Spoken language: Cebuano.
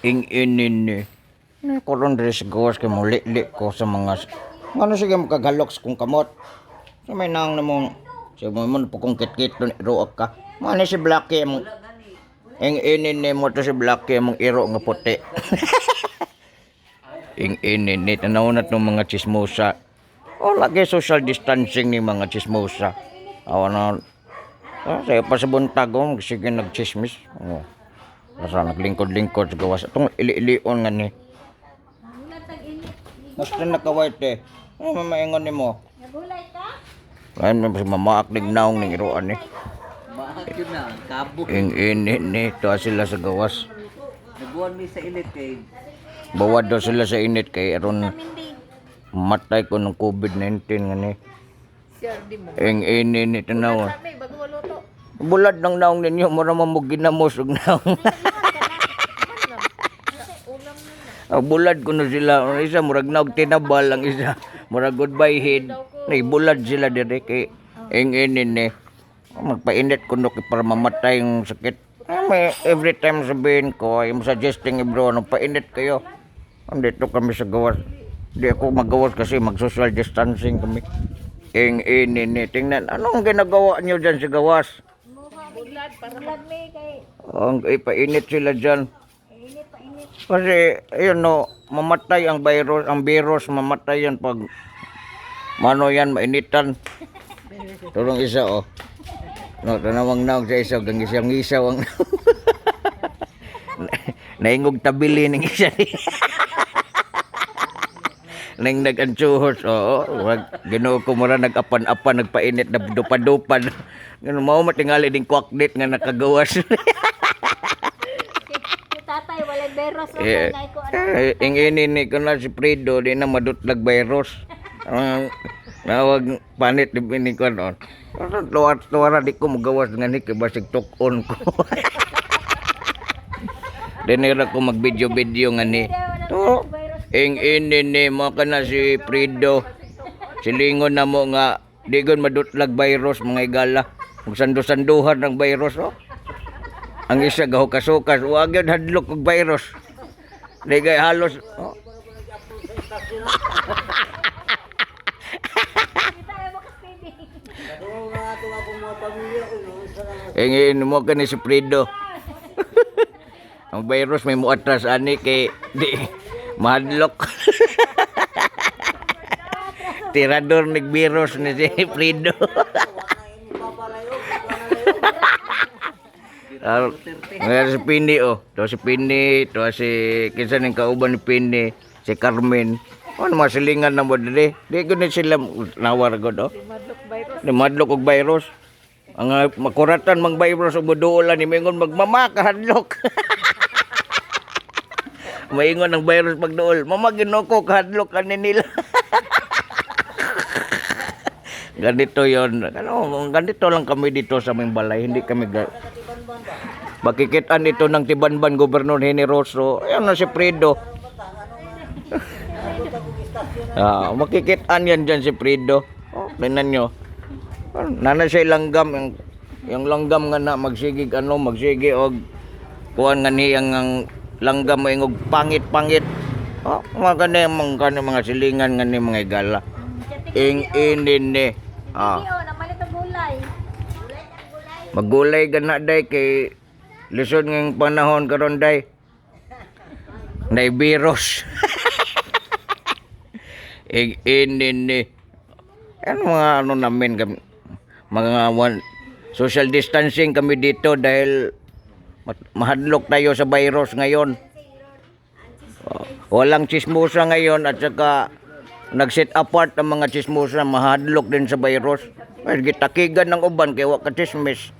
Ing ini. Na karon diri sa gawas kay muli-li ko sa mga ngano sige makagalok sa kong kamot. Sa may nang namong sa mo mo po kong kit-kit dun iruak ka. Mano si Blackie mong ing ini ni mo to si Blackie mong iro nga puti. Ing ini ni tanaw na tong mga chismosa. O lagi social distancing ni mga chismosa. Awa na. Ah, saya pa sa buntag oh, sige nagchismis. Oh. Basta naglingkod-lingkod sa gawas. Itong ili-ilion nga ni. Basta nakawait eh. Ano mamaingon ni mo? Nagulay ka? Ay, may mamaak naong ning iroan eh. Maak yun na, kabo. Ing ini ni, tuwa sila sa gawas. Nabuan mi sa init kay Bawad daw sila sa init kay aron Hindi. matay ko ng COVID-19 nga ni. CRD mo. Ing ini ni tanaw. Kami, bago maluto. Bulad ng naong ninyo, mura man mo ginamos og naong. Ulam na na. Ah, bulad ko na sila. Ang isa, murag naog tinabal. Ang isa, murag goodbye head. Nay, bulad sila dire kay ing ini ni. Magpainit ko no kay para mamatay yung sakit. Ay, may, every time sabihin ko, I'm suggesting everyone, painit kayo. Andito kami sa gawas. Di ako magawas kasi mag-social distancing kami. Ing ini ni. Tingnan, anong ginagawa niyo dyan sa gawas? Bulad para Bulad may kay Ang ipainit sila dyan. init pa init. Kasi, ayun no, mamatay ang virus, mamatay yan pag, mano yan, mainitan. Turong isa, oh. No, tanawang naog sa isa, gang isang isaw ang naingog tabili ng isa. Nang nag-antsuhos, oo. Wag, Ginoo ko mura nag-apan-apan, nagpainit na dupa-dupan. Ganun, mao matingali ding kwakdit nga nakagawas. Si tatay walay beros o Eh, kay ko ano. eh, ing ini ni ko na si Fredo, di na madutlag virus. Ang nawag panit di ni ko noon. Tuwar tuwara di ko magawas nga ni kay basig tuk-on ko. Dinira ko mag-video-video nga ni. To, ing ini ni mo ka na si Fredo. Silingon na mo nga di gon madutlag virus mga igala. Magsandu-sanduhan ng virus oh. Ang isa gahukas-hukas, wag yun hadlok og virus. Di kay halos oh. Kita ay mo kasi. Ingin mo ka ni si Fredo. Ang virus may muatras ani kay di mahadlok. Tirador nig virus ni si Fredo. Ah, ngayon si Pini oh. To si Pini, to si kinsa ning kauban ni Pini, si Carmen. Ano mga silingan na mo diri? Di ko ni sila nawar gud oh. Madlok virus. Ni madlok og virus. Ang makuratan mang virus ug moduolan ni maingon magmama kahadlok. Maingon ang virus pagduol, mama Ginoo ko kahadlok ani nila. Ganito yon. Ano, ganito lang kami dito sa aming balay, hindi kami Makikitaan ito ng Tibanban Gobernador Generoso. Ayan na si Fredo. Ah, makikitaan yan dyan si Fredo. Oh, tingnan nyo. Nana siya langgam yung langgam nga na magsigig ano magsigi og kuan nga niyang ang langgam moingog pangit-pangit. Oh, mga kani mga kani mga silingan nga ni mga igala. Ing inin ni. Ah. Hindi oh, namalit ang gulay. Magulay gana day kay lisod ngayong panahon karon day. Nay virus. Ing inin ni. Ano mga ano namin kami, mga one, social distancing kami dito dahil mahadlok tayo sa virus ngayon. Oh, walang chismosa ngayon at saka nag-set apart ang mga chismosa, mahadlok din sa virus. Ay, gitakigan ng uban kay wa ka chismis.